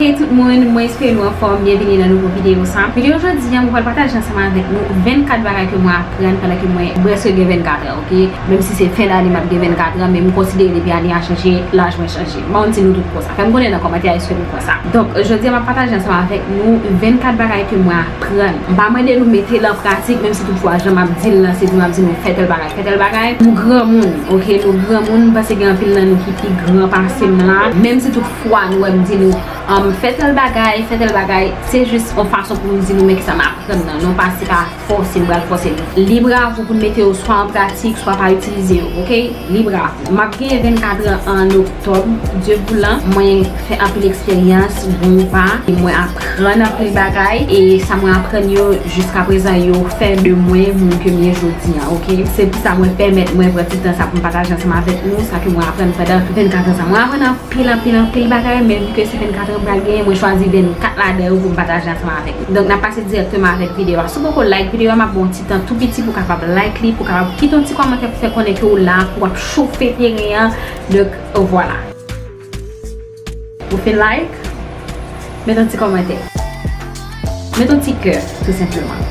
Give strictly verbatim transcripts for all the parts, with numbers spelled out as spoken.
Hey tout moun, mwen espere nou anfòm. Byenvini nan nouvo videyo sa. Videyo jodi a, mwen pral pataje ansanm avèk nou vennkat bagay ke mwen aprann pandan ke mwen prèske gen vennkat an, oke? Menm si se fen dane m ap gen vennkat an, men m konsidere depi ane a chanje, laj mwen chanje. M pa konn si nou tout konsa. Fè m konnen nan kòmantè a èske nou konsa. Donk, jodi a m ap pataje ansanm avèk nou vennkat bagay ke mwen aprann. M pa mande nou mete l an pratik, menm si toutfwa jan m ap di l lan, se di m ap di nou fè tèl bagay, fè tèl bagay. Nou granmoun, oke? Nou granmoun, m panse gen anpil nan nou ki pi gran pase m la. Menm si toutfwa nou wè m di nou, um, fè tèl bagay, fè tèl bagay, se jis yon fason pou m di nou men kisa m aprann nan. Non pa se pa fòse m pral fòse nou. Libre à vous pou n mete yo swa an pratik, swa pa itilize yo, oke? Libre à vous. M ap genyen vennkat an an oktòb, Dye voulan. Mwen fè anpil eksperyans, bon pa, e mwen aprann anpil bagay, e sa mwen aprann yo, jiska prezan, yo fè de mwen moun ke m ye jodi a, oke? Se pou sa mwen pèmèt mwen pran ti tan sa pou m pataje ansanm avèk nou, sa ke mwen aprann pandan vennkat an sa. Mwen aprann anpil, anpil, anpil bagay, men vi ke se vennkat an m pral genyen, mwen chwazi vennkat ladan yo pou m pataje ansanm avèk nou. Donk, n ap pase dirèkteman avèk videyo a. Si w poko like videyo a, m ap ba w ti tan tou piti pou w kapab like li, pou w kapab kite yon ti kòmantè pou fè konnen ke w la, pou w ap chofe teren an. Donk, vwala. Ou fin like? Met yon ti kòmantè. Met yon ti kè, tou senpleman.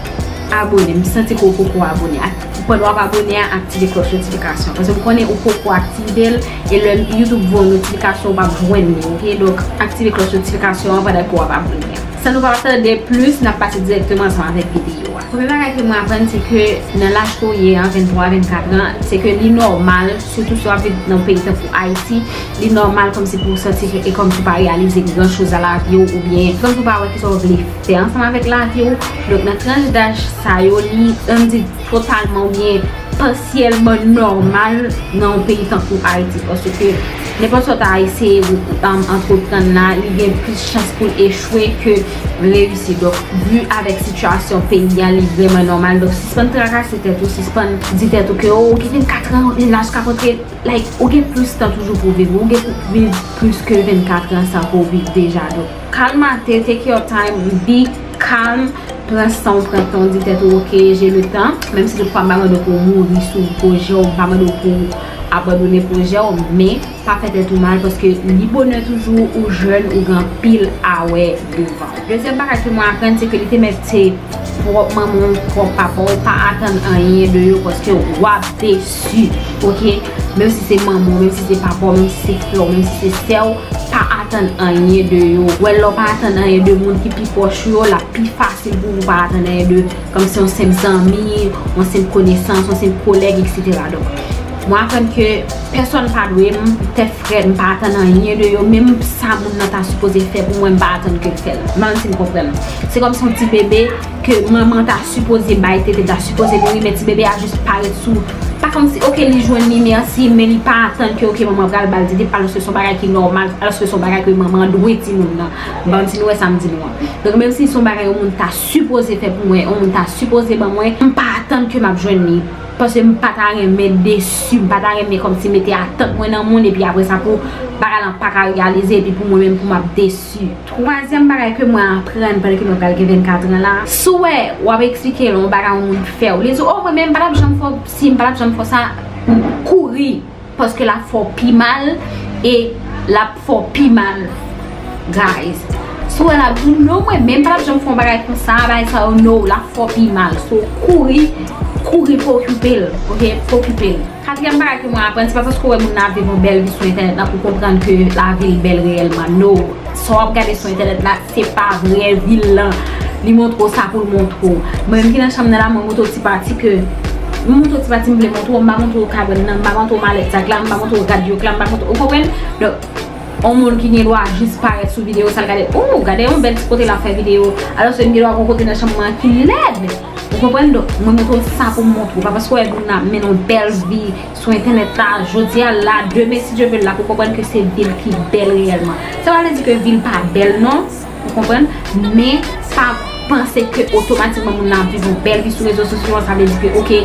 Abone, m santi ke w poko abone. Ak-, pandan w ap abone a, aktive klòch notifikasyon. Paske m konnen ou poko aktive l, e lè YouTube voye yon notifikasyon, ou p ap jwenn li, oke? Donk, aktive klòch notifikasyon an pandan ke w ap abone a. San nou pa tande plis, n ap pase dirèkteman ansanm avèk videyo a. Premye bagay ke mwen aprann, se ke nan laj ke w ye an, venntwa, vennkat an, se ke li nòmal, sitou si w ap viv nan yon peyi tankou Ayiti, li nòmal kòmsi pou w santi ke e kòmsi w pa reyalize gran choz a lavi w, oubyen kòmsi w pa wè kisa w vle fè ansanm avèk lavi w. Donk, nan tranch daj sa yo, li, ann di, totalman oubyen pasyèlman nòmal nan yon peyi tankou Ayiti, paske nenpòt sa w ta eseye, um, antreprann la, li gen plis chans pou l echwe ke reyisi. Donk, vi avèk sitiyasyon peyi a, li vrèman nòmal. Donk, sispann trakase tèt ou, sispann di tèt ou ke, "Oh, ou gen vennkat an, laj k ap antre." Like, ou gen plis tan toujou pou w viv. Ou gen pou viv plis ke vennkat an sa ke w viv deja. Donk, kalmate, take your time, be calm, pran san w pran tan w, di tèt ou, "Ok, j'ai le temps." Menm si toutfwa m pa mande w pou w mouri sou pwojè w, m pa mande w pou w abandone pwojè w, men pa fè tèt ou mal, paske li bonè toujou, ou jèn, ou gen anpil a wè devan. Dezyèm bagay ke mwen aprann, se ke li te mèt se pwòp manman w, pwòp papa w, pa atann anyen de yo, paske w ap desi, oke? Menm si se manman w, menm si se papa w, menm si se frè w, menm si se sè w, pa atann anyen de yo. Wè, lè w pa atann anyen de moun ki pi pwòch ou yo, l ap pi fasil pou ou pa atann anyen de, kòmsi yon senp zanmi, yon senp konesans, yon senp kolèg, etsetera. Donk, mwen aprann ke pèsòn pa dwe m, tèt frèt, m pa atann anyen de yo, menm sa moun nan ta sipoze fè pou mwen, m pa atann ke l fè l. M pa konn si n konprann. Se kòmsi yon ti bebe ke manman ta sipoze bay tete, ta sipoze nouri, men ti bebe a jis parèt sou, pa kòmsi, oke, li jwenn li, mèsi, men li pa atann ke, oke, manman pral ba l tete, alòske se yon bagay ki nòmal, alòske se yon bagay ke manman dwe timoun nan. M pa konn si nou wè sa m di nou an. Donk, menm si se yon bagay yon moun ta sipoze fè pou mwen, yon moun ta sipoze ban mwen, m pa atann ke m ap jwenn li. Paske m pa ta renmen desi, m pa ta renmen kòmsi mete atant mwen nan moun, epi apre sa pou bagay lan pa ka reyalize, epi pou mwen menm pou m ap desi. Twazyèm bagay ke mwen aprann pandan ke mwen pral gen vennkat an la, si w wè w ap eksplike l yon bagay yon moun fè w, li di w, "Oh, mwen menm m pa t ap janm fè w si, m pa t ap janm fè w sa," kouri, paske l ap fè w pi mal, e l ap fè w pi mal, guys. Si w wè l ap di w, "Non, mwen menm m pa t ap janm fè yon bagay konsa, bagay sa yo, no," l ap fè w pi mal. So, kouri, kouri pou okipe l, oke? Pou okipe l. Katriyèm bagay ke mwen aprann, se pa paske w wè moun nan ap viv yon bèl vi sou entènèt la pou w konprann ke lavi l bèl reyèlman. No. Sa w ap gade sou entènèt la, se pa vrè vi l lan. Li montre w sa pou l montre w. Mwen menm ki nan chanm nan la, mwen montre w ti pati ke, m montre w ti pati m vle montre w, m pa montre w kabann nan, m pa montre w malèt sak la, m pa montre w rad yo k la, m pa montre w, ou konprann? Donk, yon moun ki gen dwa jis parèt sou videyo sa l gade, oh, gade yon bèl ti kote l ap fè videyo, alòske m gen dwa gen yon kote nan chanm mwen ki lèd. Ou konprann? Donk, mwen montre w sa pou m montre w. Pa paske w wè moun nan ap mennen yon bèl vi sou entènèt la, jodi a l la, demen, si Dye vle, l la pou w konprann ke se vi l ki bèl reyèlman. Sa pa vle di ke vi l pa bèl, non. Ou konprann? Men, pa panse ke otomatikman moun nan ap viv yon bèl vi sou rezo sosyo an, sa vle di ke, oke,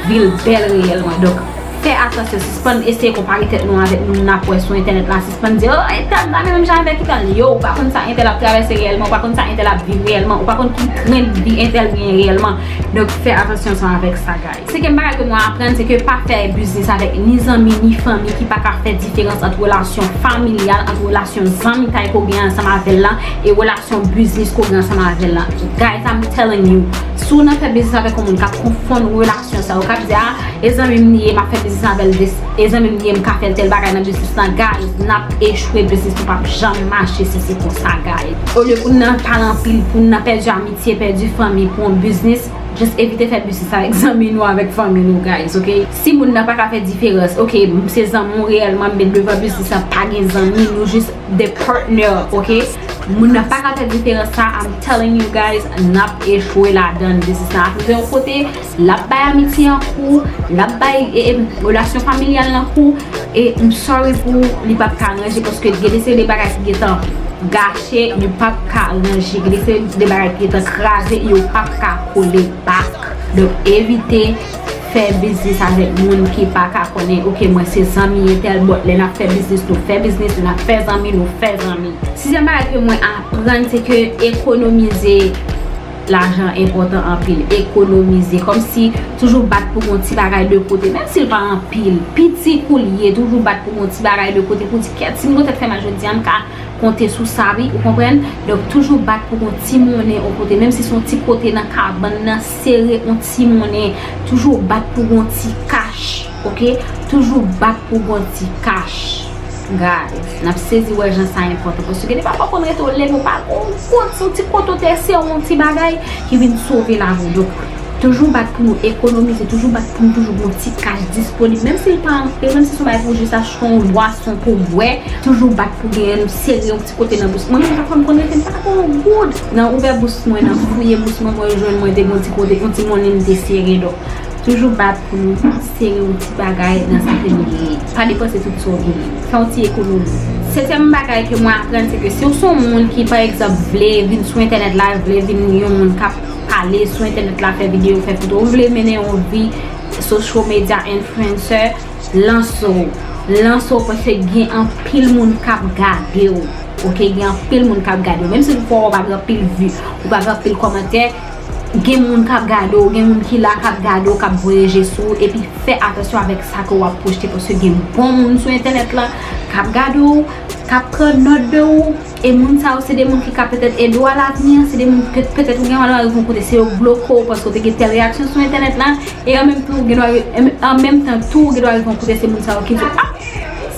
vi l bèl reyèlman. Donk, Fè atansyon, sispann eseye konpare tèt nou avèk moun n ap wè sou entènèt la, sispann di, "Oh, entèl pa menm jan avèk entèl." Yo, ou pa konn sa entèl ap travèse reyèlman, ou pa konn sa entèl ap viv reyèlman, ou pa konn ki tren de vi entèl genyen reyèlman. Donk, fè atansyon ansanm avèk sa, guys. Se ke m bagay ke mwen aprann, se ke pa fè biznis avèk ni zanmi, ni fanmi ki pa ka fè diferans ant relasyon familyal, ant relasyon zanmitay ke w gen ansanm avè l lan, e relasyon biznis ke w gen ansanm avè l lan. Guys, I'm telling you, si w nan fè biznis avèk yon moun k ap konfonn relasyon sa yo, k ap di, "Ah, e zanmi m li ye, m ap fè biznis avè l, e zanmi m li ye, m ka fè l tèl bagay nan biznis lan," guys, n ap echwe, biznis nou p ap janm mache si se konsa, guys. Olye pou n nan pale anpil, pou n nan pèdi amitye, pèdi fanmi pou yon biznis, just evite fè biznis avèk zanmi nou, avèk fanmi nou, guys, ok? Si moun nan pa ka fè diferans, ok, m se zanmi w reyèlman, men devan biznis lan pa gen zanmi, nou jis de partner, ok? Moun nan pa ka fè diferans sa, I'm telling you guys, n ap echwe ladan l. Biznis lan ap rive yon kote, l ap bay amitye an kou, l ap bay e, e, relasyon familyal lan kou, e m sorry pou ou, li p ap ka ranje, paske gen de seri de bagay ki gentan gache, li p ap ka ranje, gen de seri de bagay ki gentan kraze, yo p ap ka kole back. Donk, evite fè biznis avèk moun ki pa ka konnen, ok, mwen se zanmi entèl, but lè n ap fè biznis, nou fè biznis, lè n ap fè zanmi, nou fè zanmi. Sizyèm bagay ke mwen aprann, se ke ekonomize lajan enpòtan anpil. Ekonomize. Kòmsi toujou bat pou gon ti bagay de kote, menm si l pa anpil. Piti kou l ye, toujou bat pou gon ti bagay de kote pou di, "Kèt, si m gon tèt fè mal jodi a, m ka konte sou sa, wi," ou konprann? Donk, toujou bat pou gon ti monnen yon kote, menm si se yon ti kote nan kabann nan, sere yon ti monnen. Toujou bat pou gon ti kach, ok? Toujou bat pou gon ti kach. Guys, n ap sezi wè jan sa enpòtan, paske gen de pafwa w konn rete w leve, w pa gon goud, se yon ti kote w te sere yon ti bagay ki vin sove lavi w. Donk, toujou bat pou nou ekonomize, toujou bat pou nou toujou gon ti kach disponib, menm si l pa anpil, menm si se yon bagay pou w jis achte yon bwason pou w bwè, toujou bat pou genyen, nou sere yon ti kote nan bous. Mwen menm, pafwa m konn rete, m pa gon goud. Nan ouvè bous mwen, nan fouye bous mwen, mwen jwenn mwen te gon ti kote, yon ti monnen m te sere. Donk, toujou bat pou nou sere yon ti bagay nan sa ke nou genyen. Pa depanse tout sa w genyen. Fè yon ti ekonomi. Setyèm bagay ke mwen aprann, se ke si w se yon moun ki, pa egzanp, vle vin sou entènèt la, vle vin yon moun k ap pale sou entènèt la, fè videyo, fè foto, ou vle mennen yon vi social media influencer, lanse w. Lanse w, paske gen anpil moun k ap gade w. Ok, gen anpil moun k ap gade w. Menm si w pa gen anpil vi, ou pa gen anpil kòmantè, gen moun k ap gade w, gen moun ki la k ap gade w, k ap voye je sou ou, epi fè atansyon avèk sa ke w ap poste, paske gen bon moun sou entènèt lan k ap gade w, k ap pran nòt de ou, e moun sa yo se de moun ki ka petèt ede w a lavni an, se de moun ke petèt ou gen dwa rive yon kote, se yo bloke w paske w te gen tèl reyaksyon sou entènèt lan, e an menm tan ou gen dwa, an menm tan tou ou gen dwa rive yon kote, se moun sa yo ki di, "Ah,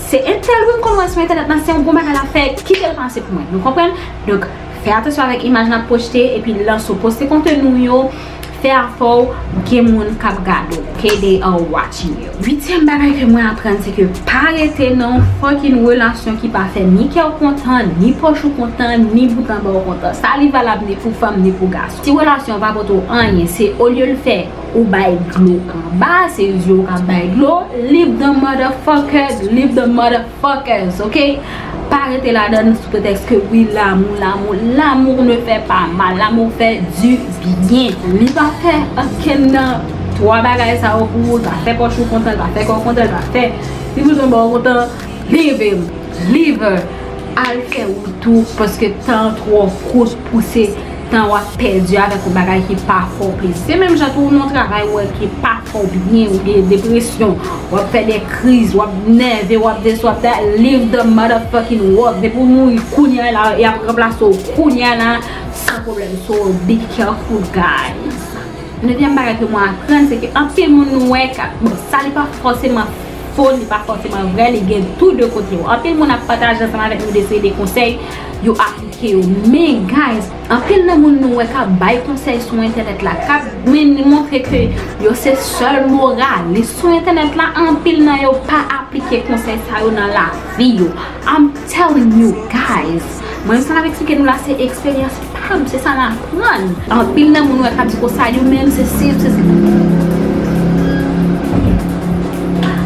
se entèl wi m konn wè sou entènèt lan, se yon bon bagay l ap fè, kite l pase pou mwen." Nou konprann? Donk, fè atansyon avèk imaj n ap poste, epi lanse w, poste konteni w yo, fè afè w, gen moun k ap gade w, ok? They are watching you. Uityèm bagay ke mwen aprann, se ke pa rete nan yon fucking relasyon ki pa fè ni kè w kontan, ni pòch ou kontan, ni bout anba w kontan. Sa li valab ni pou fanm, ni pou gason. Si relasyon an pa pote w anyen, se olye l fè ou bay dlo anba, se zye w k ap bay dlo, leave the motherfucker, leave the motherfuckers, ok? Pa rete ladan l sou pretèks ke wi, lanmou, lanmou, l'amour ne fait pas mal, l'amour fait du bien. Li pa fè okenn nan twa bagay sa yo pou ou, l pa fè pòch ou kontan, l pa fè kè w kontan, l pa fè, li bezwen ba w kontan, leave him, leave her, al fè wout ou, paske tan an twò kout pou se tan w ap pèdi avèk yon bagay ki pa fè w plezi. Se menm jan tou ou nan yon travay ou wè ki pa fè w byen, ou gen depresyon, w ap fè de kriz, w ap nève, w ap desi, w ap dat, leave the motherfucking work. Depi w mouri kounye a la, y ap ranplase w kounye a la, san pwoblèm. So, be careful, guys. Nevyèm bagay ke mwen aprann, se ke anpil moun nou wè k ap, bon, sa li pa fòseman fo, li pa fòseman vrè, li gen tou de kote yo. Anpil moun ap pataje ansanm avèk nou de seri de konsèy, yo aplike yo. Men, guys, anpil nan moun nou wè k ap bay konsèy sou entènèt la, k ap men montre ke yo se sèl moralis sou entènèt la, anpil nan yo pa aplike konsèy sa yo nan lavi yo. I'm telling you, guys. Mwen, sa m ap eksplike nou la, se eksperyans pa m, se sa m aprann. Anpil nan moun nou wè k ap di konsa, yo menm se si, se si.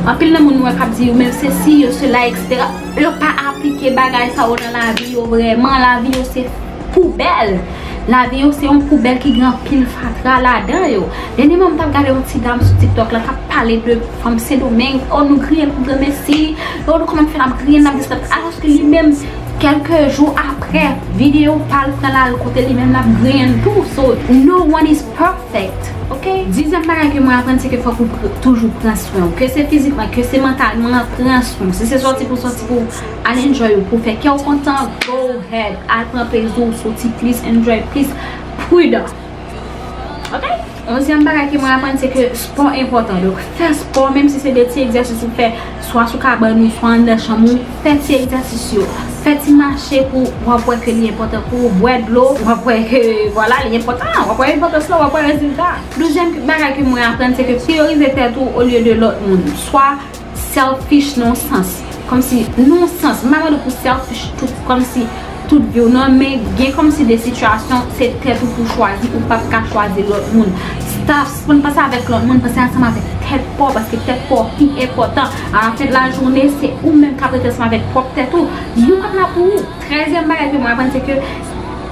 Anpil nan moun nou wè k ap di yo menm se si, yo sela, et cetera. Yo pa aplike bagay sa yo nan lavi yo vrèman. Lavi yo se poubèl. Lavi yo se yon poubèl ki gen anpil fatra ladan yo. Dènyèman, m t ap gade yon ti dam sou TikTok la k ap pale de fanm Sendomeng. Oh, nou griyen pou granmesi. Oh, nou kòman fè n ap griyen, n ap dis, n ap, alòske li menm, kèlke jou apre, videyo pa l pran l al kote li menm l ap griyen tou. So, no one is perfect, ok? Dizyèm bagay ke mwen aprann, se ke fòk ou pr- toujou pran swen w. Ke se fizikman, ke se mantalman, pran swen w. Si se sòti pou sòti pou al enjoy ou, pou fè kè w kontan, go ahead. Al pran plezi w, soti plis, enjoy plis, pridan. Ok? Onzyèm bagay ke mwen aprann, se ke spò enpòtan. Donk, fè spò, menm si se de ti egzèsis ou fè, swa sou kabann ou, swa anndan chanm ou, fè ti egzèsis yo. Fè ti mache pou w ap wè ke li enpòtan pou ou, bwè dlo, w ap wè ke, vwala, li enpòtan, w ap wè enpòtans lan, w ap wè rezilta. Douzyèm bagay ke mwen aprann, se ke priyorize tèt ou olye de lòt moun. Swa selfish nan yon sans. Kòmsi, nan yon sans, m pa mande w pou selfish tout, kòmsi tout vi w non, men gen kòmsi de sitiyasyon, se tèt ou pou chwazi, ou p ap ka chwazi lòt moun. Stop, suspend panse avèk lòt moun, panse ansanm avèk tèt pa w, paske tèt pa w pi enpòtan. A la fen de la jounen, se ou menm k ap rete ansanm avèk pwòp tèt ou. Yo p ap la pou ou. Trèzyèm bagay ke mwen aprann, se ke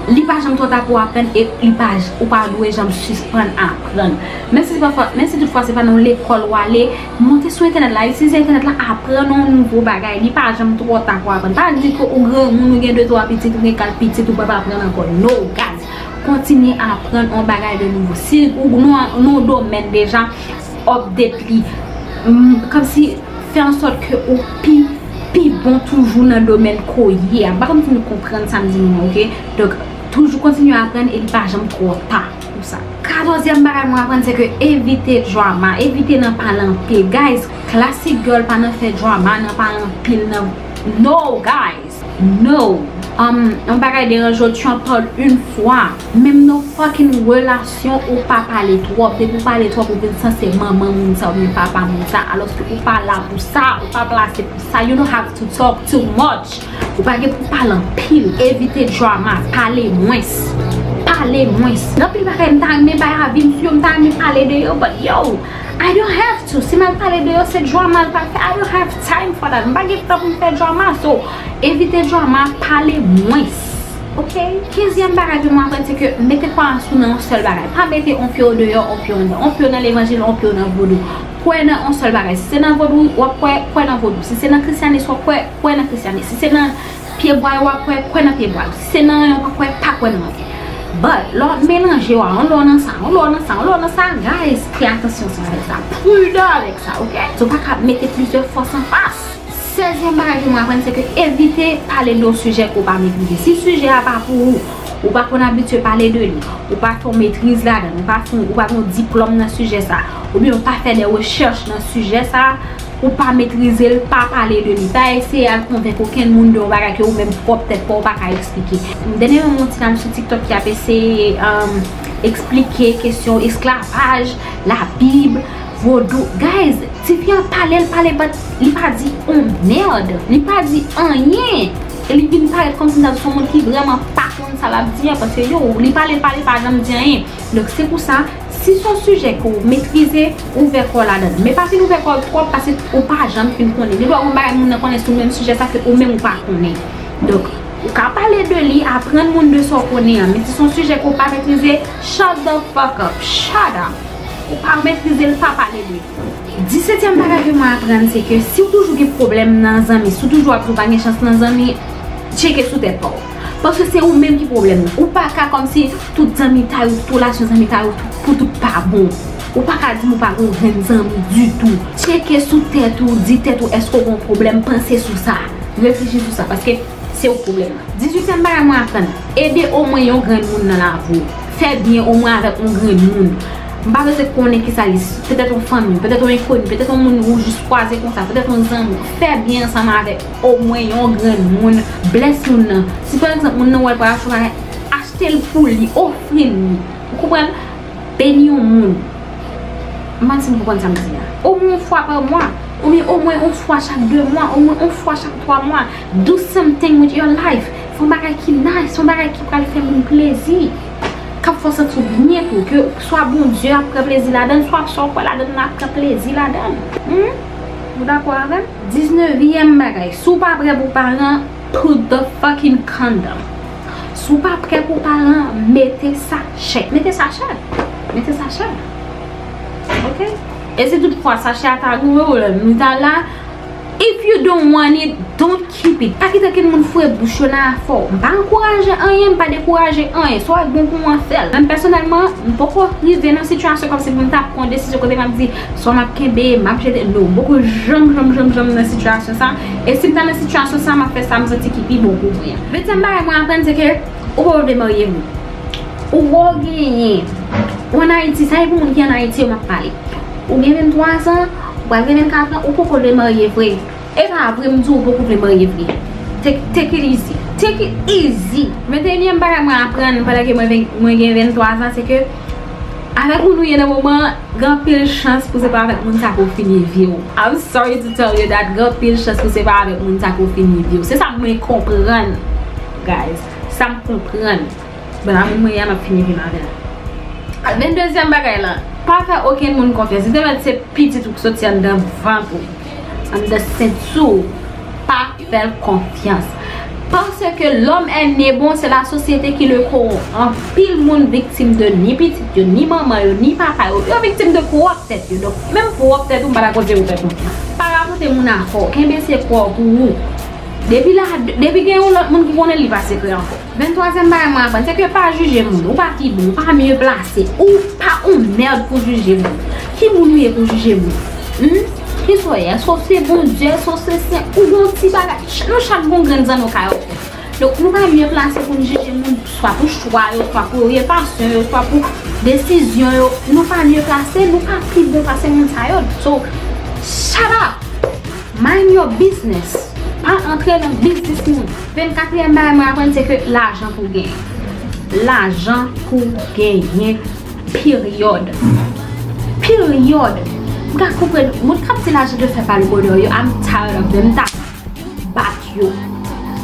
li pa janm twò ta pou w aprann e li pa, ou pa dwe janm sispann aprann. Menm si se pa fò, menm si toutfwa se pa nan yon lekòl w ale, monte sou entènèt la, itilize entènèt la, aprann yon nouvo bagay. Li pa janm twò ta pou w aprann. Pa di ke ou granmoun, ou gen de twa pitit, ou gen kat pitit, ou p ap aprann ankò. No, guys. Kontinye aprann yon bagay de nouvo. Si ou nan, nan yon domèn deja, update li. Mm, kòmsi fè an sòt ke ou pi, pi bon toujou nan domèn ke w ye a. M pa konn si nou konprann sa m di nou an, ok? Donk, toujou kontinye aprann e li pa janm twò ta pou sa. Katòzyèm bagay mwen aprann, se ke evite drama, evite nan pale anpil. Guys, classy girl pa nan fè drama, nan pale anpil, nan, no, guys. No. Um, yon bagay deranje w, tu en parles une fois. Menm nan fucking relasyon, ou pa pale twòp. Depi w pale twòp, ou vin sanse manman moun sa oubyen papa moun sa. Alòske ou pa la pou sa, ou pa plase pou sa. You don't have to talk too much. Ou pa gen pou pale anpil. Evite drama. Pale mwens. Pale mwens. Gen anpil bagay m ta renmen bay avi m sou yo, m ta renmen pale de yo, but yo, I don't have to. Si m al pale de yo, se drama l pral fè. I don't have time for that. M pa gen tan pou m fè drama. So, evite drama, pale mwens. Ok? Kenzyèm bagay ke mwen aprann, se ke mete kwayans ou nan yon sèl bagay. Pa mete yon pye w deyò, yon pye w anndan. Yon pye w nan levanjil, yon pye w nan vodou. Kwè nan yon sèl bagay. Si se nan vodou, w ap kwè, kwè nan vodou. Si se nan krisyanis, w ap kwè, kwè nan krisyanis. Si se nan pyebwa yo w ap kwè, kwè nan pyebwa yo. Si se nan anyen w pa kwè, pa kwè nan anyen. But, lè w ap melanje yo a, yon lè w nan sa, yon lè w nan sa, yon lè w nan sa, guys, fè atansyon ansanm avèk sa. Pridan avèk sa, ok? So, w pa ka mete plizyè fòs anfas. Sèzyèm bagay ke mwen aprann, se ke evite pale de yon sijè ke w pa metrize. Si sijè a pa pou ou, ou pa konn abitye pale de li, ou pa fè yon metriz ladan l, ou pa fè, ou pa gen yon diplòm nan sijè sa, oubyen ou pa fè de rechèch nan sijè sa, ou pa metrize l, pa pale de li. Pa eseye al konvenk okenn moun de yon bagay ke ou menm pwòp tèt pa w pa ka eksplike. Dènyèman, m wè yon ti dam sou TikTok ki ap eseye, um, eksplike kesyon esklavaj, Labib, vodou. Guys, tifi an pale, l pale, but li pa di on mèd. Li pa di anyen. E li vin parèt kòmsi l ta sou moun ki vrèman pa konn sa l ap di an, paske yo, li pale, l pale, l pa janm di anyen. Donk, se pou sa, si se yon sijè ke w metrize, ouvè kò w ladan l. Men pa fin ouvè kò w twòp, paske ou pa janm fin konnen. Gendwa gen yon bagay moun nan konnen sou menm sijè sa ke ou menm ou pa konnen. Donk, ou ka pale de li, aprann moun de sa w konnen an. Men si se yon sijè ke w pa metrize, shut the fuck up. Shut up. Ou pa metrize l, pa pale de li. Disetyèm bagay ke mwen aprann, se ke si w toujou gen pwoblèm nan zanmi, si w toujou ap di w pa gen chans nan zanmi, tcheke sou tèt pa w. Paske se ou menm ki pwoblèm nan. Ou pa ka kòmsi tout zanmitay ou, tout relasyon zanmitay ou pou tout pa bon. Ou pa ka di m ou pa gen yon grenn zanmi ditou. Tcheke sou tèt ou, di tèt ou èske w gen yon pwoblèm, panse sou sa. Reflechi sou sa, paske se ou pwoblèm nan. Dizuityèm bagay mwen aprann, ede omwen yon grenn moun nan lavi w. Fè byen omwen avèk yon grenn moun. M pa bezwen konnen kisa li, petèt yon fanmi, petèt yon enkoni, petèt yon moun ou jis kwaze konsa, petèt yon zanmi. Fè byen ansanm avèk omwen yon grenn moun. Bless moun nan. Si pa egzanp moun nan wè l pral achte yon bagay, achte l pou li, ofri l li. Ou konprann? Beni yon moun. M pa si nou konprann sa m di a. Omwen yon fwa pa mwa, oubyen omwen yon fwa chak de mwa, omwen yon fwa chak twa mwa. Do something with your life. Fè yon bagay ki nice, fè yon bagay ki pral fè moun plezi. K ap fè w santi w byen tou, ke swa Bondye ap pran plezi ladan l, swa sa w kwè ladan l la ap pran plezi ladan l. Hmm? Ou dakò avè m? Diznevyèm bagay, si w pa prè pou paran, put the fucking condom. Si w pa prè pou pale, mete sachè. Mete sachè. Mete sachè. Ok? E si toutfwa sachè a ta goumen w, li ta la, if you don't want it, don't keep it. Pa kite okenn moun foure bouch yo nan afè w. M pa ankouraje anyen, m pa dekouraje anyen. Si w wè k bon pou w, fè l. Menm pèsonèlman, m poko rive nan sitiyasyon kòmsi pou m ta pran yon desizyon kote m ap di, swa m ap kenbe, m ap jete. No, m poko janm, janm, janm, janm nan sitiyasyon sa. E si m ta nan sitiyasyon sa, m ap fè sa m santi ki pi bon pou mwen an. Dezyèm bagay mwen aprann, se ke ou pa vle marye vre. Ou wè w genyen. Ou ann Ayiti, sa e pou moun ki ann Ayiti yo m ap pale. Ou gen venntwa zan, ou pral gen vennkat an, ou poko vle marye vre. E pa vre, m di w poko vle marye vre. Take, take it easy. Take it easy. Venteyinyèm bagay mwen aprann pandan ke mwen ven-, mwen gen venntwa zan, se ke avèk moun ou ye nan moman an, gen anpil chans pou se pa avèk moun sa ke w fini vi w. I'm sorry to tell you that, gen anpil chans pou se pa avèk moun sa ke w fini vi w. Se sa mwen konprann, guys. Sa m konprann. Bon, avèk mwen, m ap fini vi m avè l. Venndezyèm bagay lan, pa fè okenn moun konfyans. Li te mèt se pitit ou ki soti anndan vant ou, anndan senti w. Pa fè l konfyans. Parce que l'homme est né bon, c'est la société qui le corrompt. Anpil moun viktim de ni pitit yo, ni manman yo, ni papa yo. Yo viktim de pwòp tèt yo. Donk, menm pwòp tèt ou, m pa ta konte ou fè konfyans. Pa rapòte moun afè w. Kenbe sekrè w pou ou. Depi la, depi gen yon lòt moun ki konnen, li pa sekrè ankò. Venntwazyèm bagay mwen aprann, se ke pa jije moun. Ou pa pi bon, ou pa mye plase, ou pa yon mèd pou jije moun. Ki moun ou ye pou jije moun? Hmm? Kisa w ye? Èske w se Bondye? Èske w se sen? Ou gon ti bagay. Ch-, nou chak gon grenn zanno kay ou. Donk, nou pa mye plase pou n jije moun, swa pou chwa yo, swa pou oryantasyon yo, swa pou desizyon yo. Nou pa mye plase, nou pa pi bon pase moun sa yo. So, shut up! Mind your business. Pa antre nan biznis moun. Vennkatriyèm bagay mwen aprann, se ke lajan pou genyen. Lajan pou genyen. Peryòd. Peryòd. M ka konprann. Moun k ap di lajan de fè pa le bonheur yo, I'm tired of them. M ta bat yo.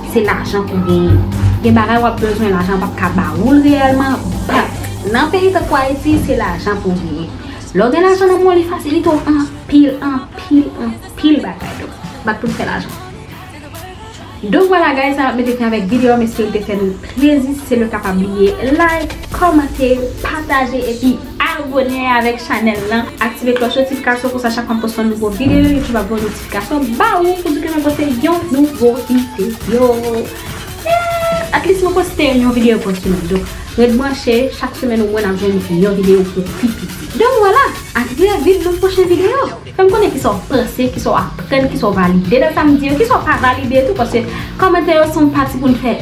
Se lajan pou genyen. Gen bagay w ap bezwen, lajan p ap ka ba ou l reyèlman. But nan peyi tankou Ayiti, se lajan pou genyen. Lè w gen lajan nan men w, li fasilite w anpil, anpil, anpil bagay. Donk, bat pou n fè lajan. Donk, vwala, guys, sa n ap mete fen avèk videyo a. M espere l te fè nou plezi. Si se le ka, pa bliye like, kòmante, pataje, epi abone avèk chanèl lan. Aktive klòch notifikasyon, konsa chak fwa m poste yon nouvo videyo, YouTube ap voye notifikasyon ba ou pou di ke mwen poste yon nouvo videyo. Yes! At least mwen poste yon videyo pa semèn. Donk, ret branche, chak semèn omwen n ap jwenn yon videyo pou pi piti. Donk, vwala, a trè vit nan pwochen videyo. Fè m konnen kisa w panse, kisa w aprann, kisa w valide nan sa m di yo, kisa w pa valide tou, paske kòmantè yo se yon pati pou n fè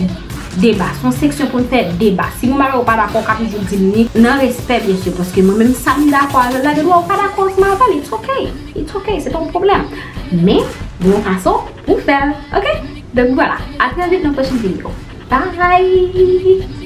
deba, se yon seksyon pou n fè deba. Si gon bagay ou pa dakò, w ka toujou di m li nan respè, byen si, paske mwen menm sa m dakò avè l la, gen dwa ou pa dakò ansanm avè l, it's ok, it's ok, se pa yon pwoblèm. Men, gen yon fason pou w fè l, ok? Donk vwala, a trè vit nan pwochen videyo. Bye!